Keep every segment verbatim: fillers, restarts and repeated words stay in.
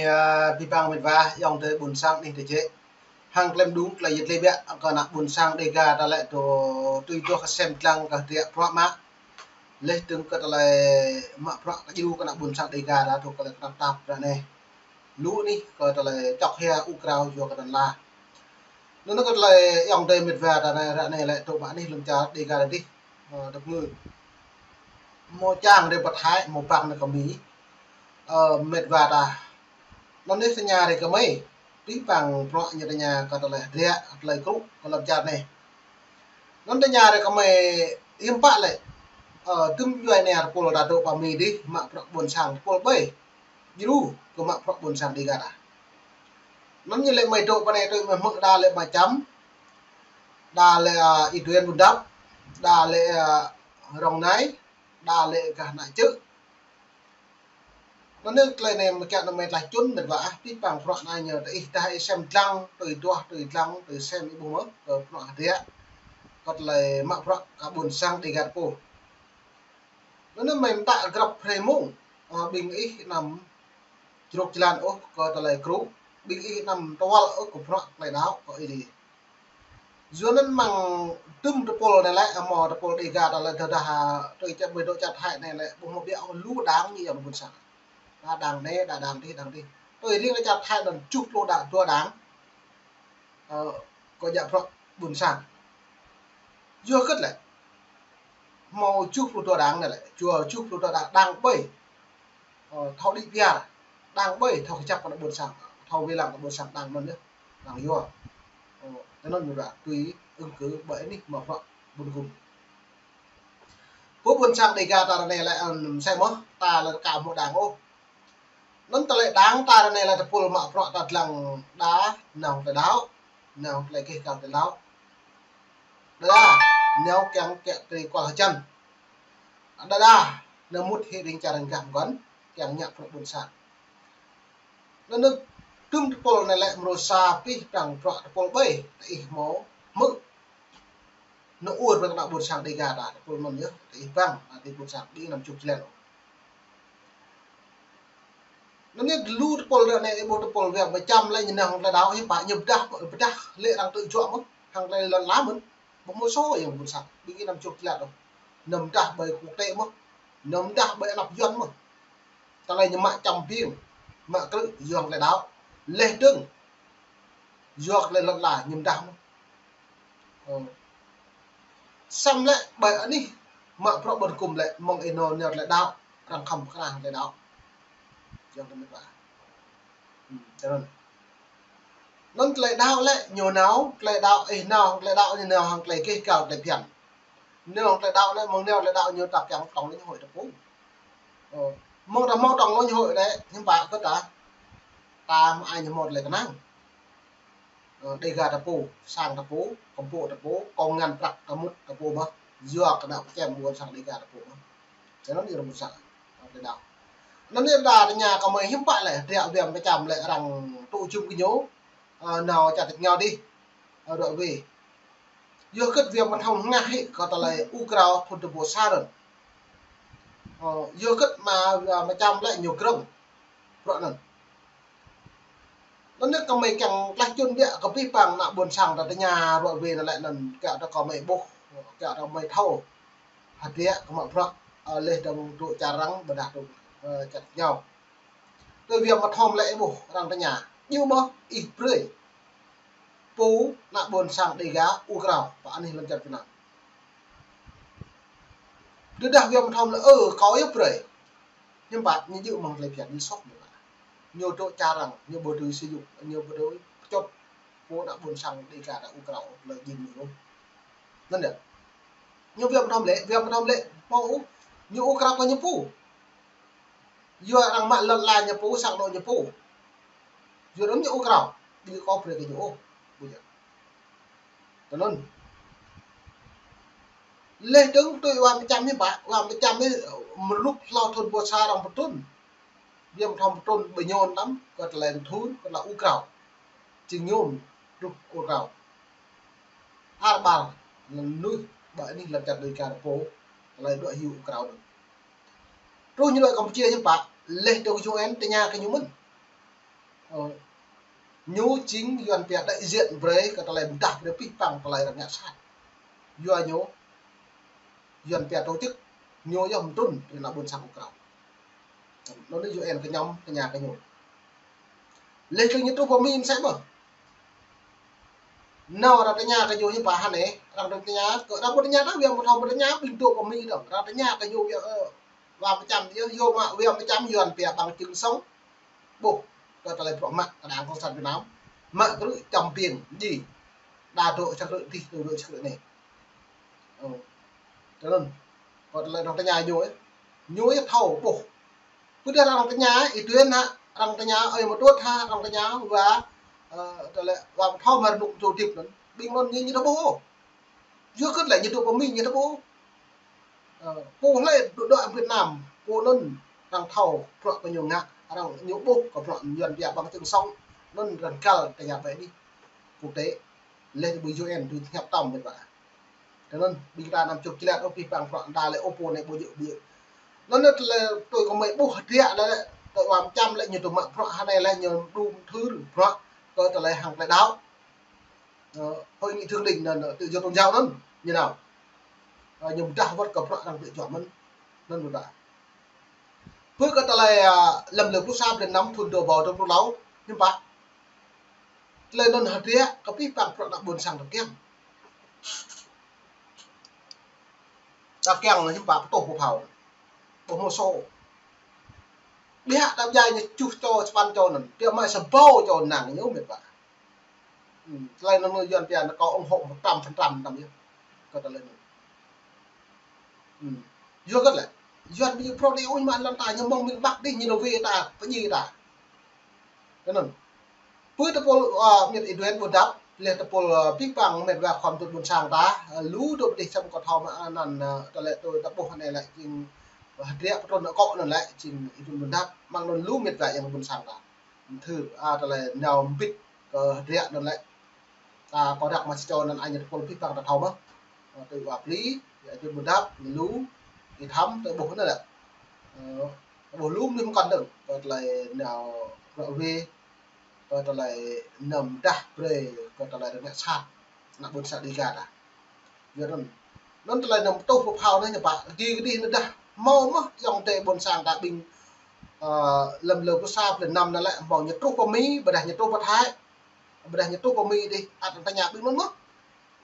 Ơ, abih bang met wa, ayŏng adơi ƀuôn sang anih tơjĕ. Hăng klem đung tơlơi yet lĕ biă, kơ ană ƀuôn sang Dêga ta lĕ dŏ tui duah kơsem dlăng kơ hơdră bruă mă. Laih dơ̆ng kơ tơlơi mă bruă kơ djru kơ ană ƀuôn sang Dêga ta dŏ kơ tơlơi tơnap tap ră anai. Lu anih kơ tơlơi čŏk hia ur krao yua kơ anăn la. Anŭn kơ tơlơi ayŏng adơi met wa ta anai ră anai lĕ dŏ mă anih lŏn čar Dêga ta dih. Ơ, dŏ ngui. Hmâo čang rai pơ Thái, hmâo bang rai kơ Mi. Ơ, met wa ta. Anŭn anih tơña rai kơ mơi. Abih bang bruă ñu tơña kơ tơlơi hơdră, tơlơi krŭ, kơ lŏn čar anai. Anŭn tơña rai kơ mơi hiư̆m pă lĕ. Ơ, tơm djuai ania tơpul ta dŏ pơ Mi dih, mă bruă ƀuôn sang tơpul ƀơi. Djru, kơ mă bruă ƀuôn sang Dêga ta. Anŭn ñu lĕ mơi dŏ pơ anai tui mơi hmư̆ đa lĕ Ama Čăm, đa lĕ, ơ, Y Duen Bun Dap, đa lĕ, ơ, Rong Nai, đa lĕ gah ană Čư̆. Anŭn anai tơlơi anai mơ̆ kiăng anŭn mơi tlaih čun met wa ah, abih bang bruă anai ñu tơ ih dah ih sem dlăng, tui duah, tui dlăng, tui sem ih ƀuh mơ̆, kơ bruă hơdră, kơ tơlơi mă bruă kơ ƀuôn sang Dêga ta pô. Anŭn anai mơi mơtă grăp hrơi mông, ơ, ƀing ih anăm jrôk jơlan ôh kơ tơlơi krŭ, ƀing ih anăm tơwăl ôh kơ bruă tơlơi đaŏ kơ Ơi Adai. Yua anŭn mơ̆ng tơm tơpul anai lĕ, hmâo tơpul Dêga ta lĕ tơdah, ơ, tui čăp ƀơi dŏ čar Thái anai lĕ, ƀu hmâo biă ôh lu đảng ñu yơh ƀuôn sang. Đa đảng anai, đa đảng dih, đảng dih. Tui riêng lĕ čar Thái anŭn tơjuh pluh đa-, dua đảng. Ơ, kơ djă bruă ƀuôn sang. Yua hơget lĕ. Hmâo tơjuh pluh dua đảng anai lĕ, yua tơjuh pluh dua đảng, đảng ƀơi. Ơ, thâo đĭ piar, đảng ƀơi, thâo kơjăp kơ ană ƀuôn sang, thâo wai lăng kơ ƀuôn sang đảng anŭn yơh, đảng yua. Ơ, tơ anŭn ñu ră tui ứng cử ƀơi anih mă bruă ƀuôn gum. Pô ƀuôn sang Dêga ta ră anai lĕ, ơ, sem mơ̆, ta lĕ ka hmâo đảng ôh. Anŭn tơlơi đảng ta ră anai lĕ tơpul mă bruă ta dlăng đa, nao tơlơi đaŏ, nao tơlơi gêh gal tơlơi đaŏ. Đa đa, nao kiăng kiăng tơlơi kual hơjăn. Đa đa, nao mŭt hĭ ring čar ring gah mơguan, kiăng ngă bruă ƀuôn sang. Anŭn anai tơm tơpul anai lĕ mrô sa abih bang bruă tơpul ƀơi, tơ ih hmâo hmư̆. Nao ur brơi kơ ană ƀuôn sang Dêga ta, tơpul anŭn yơh, tơ ih bang, ană ƀuôn sang, ƀing anăm čuk jơlan ôh. Anŭn anai lu tơpul ră anai, ih ƀuh tơpul Wiam Ama Čăm lĕ ñu nao hăng tơlơi đaŏ, hiư̆m pă ñu pơdah, pơdah lĕ arăng tơjuă mơ̆n, hăng tơlơi lŏn la mơ̆n. Ƀu hmâo sô yơh ƀuôn sang, ƀing ih anăm čuk jơlan ôh. Anăm pơdah ƀơi quốc tế mơ̆n. Anăm pơdah ƀơi anăp Yuan mơ̆n. Tơlơi ñu mă čăm biêng, mă krư̆, yua tơlơi đaŏ. Laih dơ̆ng, yua tơlơi lŏn la ñu pơdah mơ̆n. Ơ. Sem lĕ ƀơi anih mă bruă ƀuôn gum lĕ mơ̆ng ih nao nao tơlơi đaŏ, arăng khŏm pơkra tơlơi đaŏ. Yua tơlơi đaŏ. Hmm, tơ anŭn. Anŭn tơlơi đaŏ lĕ ñu nao, tơlơi đaŏ ih nao, tơlơi đaŏ ñu nao hăng tơlơi gêh gal tơlơi phiăn. Nao tơlơi đaŏ lĕ, mơ̆ng nao tơlơi đaŏ ñu ta kiăng trong lŏn hội ta pô. Ơ, mơ̆ng ta hmâo trong lŏn hội lĕ, hiư̆m pă kơ ta, ta mơ̆ ai ñu hmâo tơlơi kơnang. Ơ, Dêga ta pô, sang ta pô, kơmpŏk ta pô, kông ngăn prăk ta mŭt ta pô mơ̆n. Yua kơ ană pơčem ƀuôn sang Dêga ta pô mơ̆n. Tơ anŭn yơh ƀuôn sang, ơ, tơlơi đaŏ. Anŭn anai đa tơña kơ mơi hiư̆m pă lĕ, hơdră Wiam Ama Čăm lĕ arăng tŭ jum kơ ñu, ơ, nao čar tač rơngiao dih, ơ, ră ruai. Yua hơget Wiam Ama Thom hơngah hĭ kơ tơlơi ur krao thŭn dua ƀô̆ sa anŭn. Ơ, yua hơget mă, ơ, Ama Čăm lĕ ñu grơ̆ng bruă anŭn. Anŭn anai kơ mơi kiăng tlaih čun biă kơ abih bang ană ƀuôn sang ta tơña ră ruai anŭn lĕ anŭn kiăng ta kơ mơi ƀuh, kiăng ta mơi thâo. Hơdră kơ mă bruă, ơ, laih dơ̆ng dŏ čar arăng, ƀôdah dŏ, ơ, čar rơngiao. Tui Wiam Ama Thom lĕ ih ƀuh arăng tơña. Djơ̆ mơ̆ ih brơi pô ană ƀuôn sang Dêga ur krao pơ anih lŏn čar Việt Nam. Tơdah Wiam Ama Thom lĕ, ơ, kâo yơh brơi. Hiư̆m pă, ñu djơ̆ mơ̆ng tơlơi phiăn ñu soh ñu pă. Ñu dŏ čar arăng, ñu ƀu dưi sĭ yŭk, ñu ƀu dưi pơčŭt pô ană ƀuôn sang Dêga ta ur krao tơlơi djơ̆ ñu. Anŭn yơh. Ñu Wiam Ama Thom lĕ, Wiam Ama Thom lĕ, pô ur, ñu ur krao kơ ñu pô. Yua arăng mă lŏn la ñu pô, sang anŏ ñu pô. Yua anŭn ñu ur krao, ƀu djơ̆ kâo brơi kơ ñu ôh. Ƀu djơ̆. Tơ anŭn. Laih dơ̆ng tui Wiam Ama Čăm ñu pă, Wiam Ama Čăm ñu mơlŭk hlâo thŭn ƀô̆ sa arăng pơtrŭn. Wiam Ama Thom pơtrŭn ƀơi ñu tăm, kơ tơlơi thŭn, kơ tơlơi ur krao. Jing ñu truh ur krao. Har ƀar, anŭn mơnuih, ƀơi anih lŏn čar Dêga ta pô, tơlơi dŏ hyu ur krao anŭn. Truh ñu lăi Kampuchia ñu pă, laih dơ̆ng U N tơña kơ ñu mơ̆n. Ơ, ñu jing Yuan pia đại diện brơi kơ tơlơi pơdah brơi pih pang tơlơi rơngiă sat. Yua ñu Yuan pia tổ chức, ñu yơh mơtrun brơi ană ƀôn sang ƀu krao. Anŭn yơh U N kơñăm tơña kơ ñu. Leh kơ ñu truh pơ Mi mơsĕ mơ̆n. Nao arăng tơña kơ ñu hiư̆m pă hă anai, arăng tơña, kơ arăng ƀu tơña ta, Việt Nam ƀu thâo ƀu tơña, ƀing dŏ pơ Mi dong. Arăng tơña kơ ñu, ơ, wa mơčăm, yơh, yơh mă, Việt Nam mơčăm Yuan pia bằng chứng sống. Ƀuh, kơ tơlơi bruă mă, kơ Đảng Cộng sản Việt Nam. Mă krư̆ čăm piêng, djai. Đa dŏ čă krư̆ dih, dŏ čă krư̆ anai. Ơ. Tui anŭn. Kơ tơlơi arăng tơña ñu ơ. Ñu ơ thâo ƀuh. Pơdah arăng tơña, Y Tuyên hă, arăng tơña, ơi Mơtut hă, arăng tơña, wa, ơ, tơlơi, wa thâo mơ̆ rơnŭk dŏ hơdip anŭn. Ƀing anŭn ñu, ñu ƀu ƀuh. Yua kơ tơlơi ñu dŏ pơ Mi ñu ƀu ƀuh. Ơ, pô hlơi dŏ, dŏ Việt Nam, pô anŭn arăng thâo bruă kơ ñu ngă, arăng ñu ƀuh kơ bruă Yuan pia bằng chứng sống, anŭn arăng găl tơña pơ dih. Quốc tế, leh ƀu U N tui tơña tăm mĕt wa. Tui anŭn, ƀing ta anăm čŏk čơlĕt ôh pih pang bruă đa lĕ ôpô anai ƀu djơ̆ ƀu djơ̆. Anŭn tơlơi tui kơ mơi ƀuh hơdră lĕ, tui wa mơčăm lĕ ñu tŭ mă bruă hơnai lĕ ñu đŭm thưr bruă, kơ tơlơi hăng tơlơi đaŏ. Ơ, hội nghị thượng đỉnh anŭn, anŭn, tự do tôn giáo anŭn, ñu nao. Ơ, ñu pơdah wơ̆t kơ bruă arăng tự do mơ̆n, anŭn ƀu ta. Pơ kơ tơlơi, ơ, lăm lơ pluh sa blan năm thŭn dua ƀâo dua pluh klâo, hiư̆m pă. Tơlơi anŭn hơdră kơ pih pang bruă ană ƀôn sang ta kiăng. Ta kiăng hiư̆m pă pơtuh pơphao. Ƀu hmâo sô. Biă ta jai ñu čuh čô, sapăn čô anŭn. Biă mă sa ƀâo čô năng ñu mĕt wa. Ơ, tơlơi anŭn Yuan pia anŭn kâo ủng hộ một trăm phần trăm tăm yơh. Kơ tơlơi anŭn. Ơ. Yua kơ lĕ. Yuan ƀu djơ̆ prŏng đĭ ôh mă lăn ta ñu mơ̆ng miền Bắc đĭ ñu nao wai ta, pơdjai ta. Tui anŭn. Pơ tơpul, ơ, mĕt Y Tuyên ƀu dăp, leh tơpul, ơ, pih pang mĕt wa khŏm tŭ ƀôn sang ta, ơ, lu dŏ pơ dih čăm kơ thâo mă anăn, ơ, tơlơi tui ta ƀuh anai lĕ jing hơdră pơtrun akŏ anŭn lĕ jing Y Tuyên ƀu dăp, mơ̆ng anŭn lu mĕt wa yang ƀôn sang ta. Thưr, a, tơlơi nao mbĭt kơ hơdră anŭn lĕ. Ta kơ răk mă sa čô anŭn ai ñu tơpul pih pang ta thâo mơ̆n. Ơ, tui wa pli, ya tui ƀu dăp, ñu lu, Y Thăm, tui ƀuh anŭn lĕ. Ơ, ƀuh lu mơnuih mơkŏn dơ̆ng, kơ tơlơi nao bruă wai, kơ tơlơi anăm pơdah brơi, kơ tơlơi rơngiă sat, ană ƀôn sang Dêga ta. Yua anŭn. Anŭn tơlơi anăm pơtuh pơphao anai ñu pă. Kơ dih, kơ dih anŭn dah. Hmâo mơ̆n, ayŏng adơi ƀôn sang ta ƀing, ơ, lăm lơ pluh sa blan năm anŭn lĕ, hmâo ñu truh pơ Mi, ƀôdah ñu truh pơ Thái. Ƀôdah ñu truh pơ Mi dih, ăt arăng tơña ƀing anŭn mơ̆n.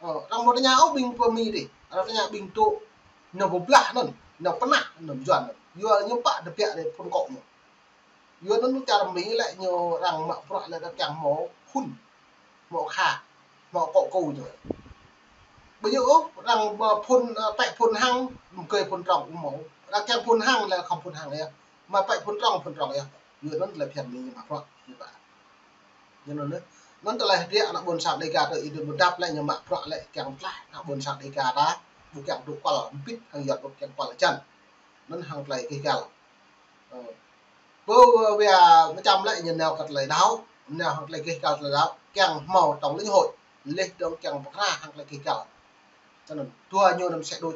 Ơ, arăng ƀu tơña ôh ƀing pơ Mi dih. Arăng tơña ƀing dŏ, ñu pơblah anŭn, ñu pơnah, ñu Yuan anŭn. Yua ñu pă tơbiă dih phun akŏ ñu. Yua anŭn čar Mi lĕ ñu arăng mă bruă lĕ arăng kiăng hmâo phun, hmâo kha, hmâo akŏ akŏ ñu. Ƀu djơ̆ ôh, arăng mă phun, ơ, pĕ phun hăng, mơgơi phun trong ƀu hmâo. Arăng kiăng phun hăng lĕ khŏm phun hăng yơh. Mă pĕ phun trong, phun trong yơh. Yua anŭn tơlơi phiăn Mi ñu mă bruă, ñu pă. Yua anŭn, anŭn tơlơi hơdră ană ƀôn sang Dêga tơ Y Tuyên ƀu dăp lĕ ñu mă bruă lĕ kiăng tlaih ană ƀôn sang Dêga ta, ƀu kiăng dŏ kual mbĭt hăng Yuan ƀu kiăng kual čan. Anŭn hăng tơlơi kih gal. Ơ. Pơ, ơ, wia mơčăm lĕ ñu nao kơ tơlơi đaŏ, nao hăng tơlơi kih gal tơlơi đaŏ, kiăng hmâo tổng lãnh hội, leh dơ̆ng kiăng pơkra hăng tơlơi kih gal. Tui anŭn, dua ñu anăm sĕ đôč.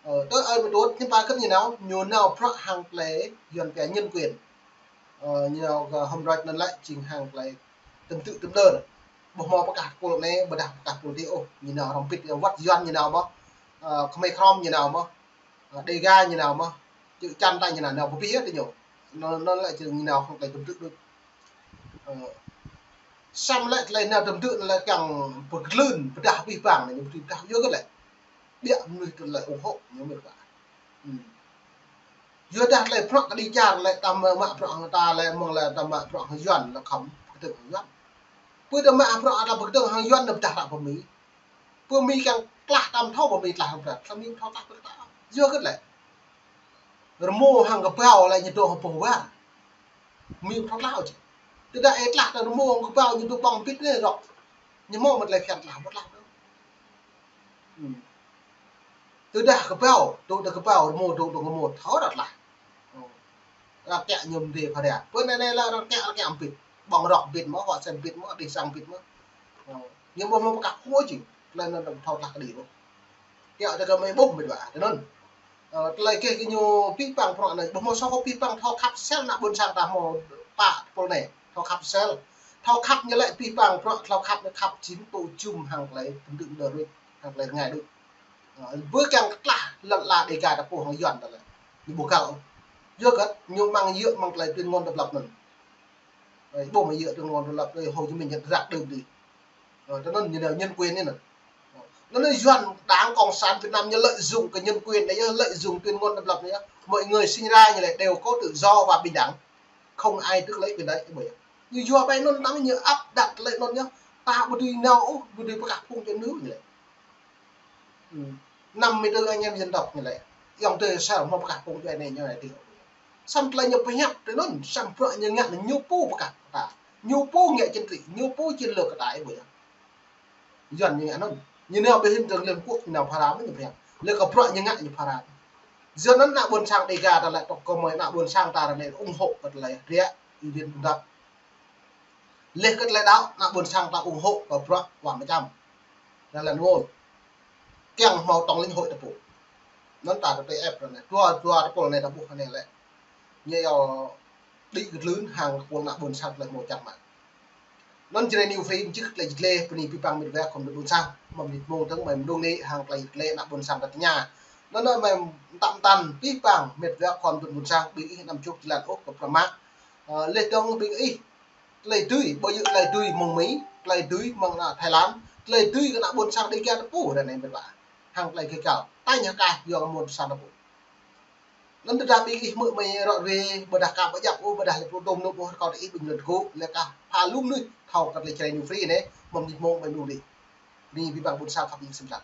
Ơ, tơ ơi Mơtut, hiư̆m pă kơ ñu nao, ñu nao bruă hăng tơlơi Yuan pia nhân quyền. Ơ, ñu nao kơ hôm rơ̆t anŭn lĕ, jing hăng tơlơi tơm tư̆ tơm đơr. Ƀu hmâo pơkah tơpul anai, ƀôdah pơkah tơpul dih ôh, ñu nao hrŏm bĭt, wăt Yuan ñu nao mơ̆n. Ơ, khmei khrom ñu nao mơ̆n. Ơ, Dêga ñu nao mơ̆n. Čư̆ čan ta ñu nao, nao pơ pih yơh tơ ñu. Anŭn, anŭn lĕ jing ñu nao hăng tơlơi tơm tư̆ đôč. Ơ, samơ̆ lĕ tơlơi nao tơm tư̆ anŭn lĕ kiăng pơglưn, pơdah pih pang anai ñu pơdah yua kơ lĕ. Biă mơnuih tơlơi ủng hộ ñu mĕt wa. Ơ. Yua dah tơlơi bruă kơđi čar lĕ ta mă, mă bruă hăng ta lĕ mơ̆ng lĕ ta mă bruă hăng Yuan lĕ khŏm pơkơdơ̆ng hăng Yuan. Pơ ta mă bruă ta pơkơdơ̆ng hăng Yuan anŭn pơdah ta pơ Mi. Pơ Mi kiăng tlaih ta ƀu thâo pơ Mi tlaih hăng bruă, ta Mi ƀu thâo tlaih pơ ta. Yua kơ lĕ. Rơmô hăng kơbao lĕ ñu dŏ hơpô war. Mi ƀu thâo tlaih ôh čih. Tơdah ih tlaih tơ rơmô hăng kơbao ñu dŏ ƀơ̆ng bĭt anai rŏk. Ñu hmâo mă tơlơi phiăn tlaih, ƀu tlaih ôh. Ơ. Tơdah kơbao, dŏ tơ kơbao, rơmô dŏ tơ rơmô, thâo dah tlaih. Ơ. Arăng kiăng ñu mơdê phara. Pơ anai anai lĕ arăng kiăng, arăng kiăng bĭt. Ƀơ̆ng rŏk bĭt mơ̆n, huă sem bĭt mơ̆n, dêh sang bĭt mơ̆n. Ơ. Ñu ƀu hmâo pơkah kơ ôh čih. Tơlơi anŭn thâo tlaih kơđi ôh. Kiăng tơ kơ mơi ƀuh mĕt wa, tui anŭn. Ơ, tơlơi kih kơ ñu pih pang bruă anai, ƀu hmâo sô kơ pih pang thâo khăp sel ană ƀôn sang ta hmâo pă tơpul anai. Thâo khăp sel. Thâo khăp ñu lĕ pih pang prăk, thâo khăp ñu khăp jing tŭ jum hăng tơlơi pơdơ̆ng đơ ruč, hăng tơlơi rơngai đôč. Ơ, bơ kiăng kơ tlah lăn ala Dega ta pô hăng Yuan ta lĕ. Ñu ƀu găl. Yua kơ ñu mơ̆ng yơh mơ̆ng tơlơi tuyên ngôn độc lập anŭn. Ơ, ƀu mơ̆ng yơh tuyên ngôn độc lập, ơ, Hồ Chí Minh ñu ră đưm đĭ. Ơ, tơ anŭn ñu nao nhân quyền anŭn. Ơ, anŭn Yuan, Đảng Cộng sản Việt Nam ñu lợi dụng kơ nhân quyền anai yơh, lợi dụng tuyên ngôn độc lập anai yơh. Mọi người sinh ra ñu lĕ đều có tự do và bình đẳng. Không ai tước lấy quyền đấy, ƀu yơh. Ñu yua ƀai anŭn tơdah ñu áp đặt tơlơi anŭn yơh. Ta ƀu dưi nao ôh, ƀu dưi pơkă phung čô ñu lĕ. Ư. Năm mươi tư anh em dân tộc ñu lĕ. Yŏng tơ sa mơ̆ pơkă phung čô anai ñu anai tih. Samơ̆ tơlơi ñu pơhiăp tơ anŭn, samơ̆ bruă ñu ngă ñu pô pơkă ta. Ñu pô ngă chính trị, ñu pô chiến lược kơ ta ƀu yơh. Yuan ñu ngă anŭn. Ñu nao ƀơi Hiến trương Liên Hợp Quốc, ñu nao phara mơ̆ ñu pơhiăp. Lĕ kơ bruă ñu ngă ñu phara. Yua anŭn ană ƀôn sang Dega ta lĕ tŏk kơ mơi ană ƀôn sang ta lĕ ủng hộ kơ tơlơi ră, ư, Yuan đăp. Lĕ kơ tơlơi đaŏ, ană ƀôn sang ta ủng hộ kơ bruă wa mơčăm. Ră lăn ngôi. Kiăng hmâo tổng liên hội ta pô. Anŭn ta tơ tê ép ră anai. Dua, dua ta pô anai ta ƀuh anai lĕ. Ñu yua đĭ kơ tlưn hăng kơ pô ană ƀôn sang tơlơi hmâo čang mă. Anŭn Jrai New Free mơčih tơlơi jơt lĕ, bơni pih pang mĕt wa khom tŭ ƀôn sang. Mơ̆ng mơnit mông tơ̆ng mơi mơdung anai hăng tơlơi jơt lĕ ană ƀôn sang ta tơña. Anŭn anai mơi mơtam mơtam pih pang mĕt wa khom tŭ ƀôn sang, ƀing ih anăm čuk jơlan ôh kơ prăk mă. Ơ, lĕ dong ƀing ih tơlơi dưi, ƀu djơ̆ tơlơi dưi mơ̆ng Mi, tơlơi dưi mơ̆ng ană Thái Lan, tơlơi dưi kơ ană ƀôn sang Dega ta pô ră anai mĕt wa. Hăng tơlơi kơ kâo. Tañ hơkah yua kơ ƀôn sang ta pô. Anŭn tơdah ƀing ih hmư̆ mơi ră ruai, ƀôdah ka ƀu djăp ôh, ƀôdah lĕ pơtô tôm nŭp ôh, rơkâo tơ ih ƀing lŏn tơgŭ, lĕ kah pha lŭm nuih, thâo kơ tơlơi Jrai New Free anai, mơ̆ng mơnit mông ƀơi mơdung anai. Bơni pih pang ƀôn sang khăp ing sĭm tăn.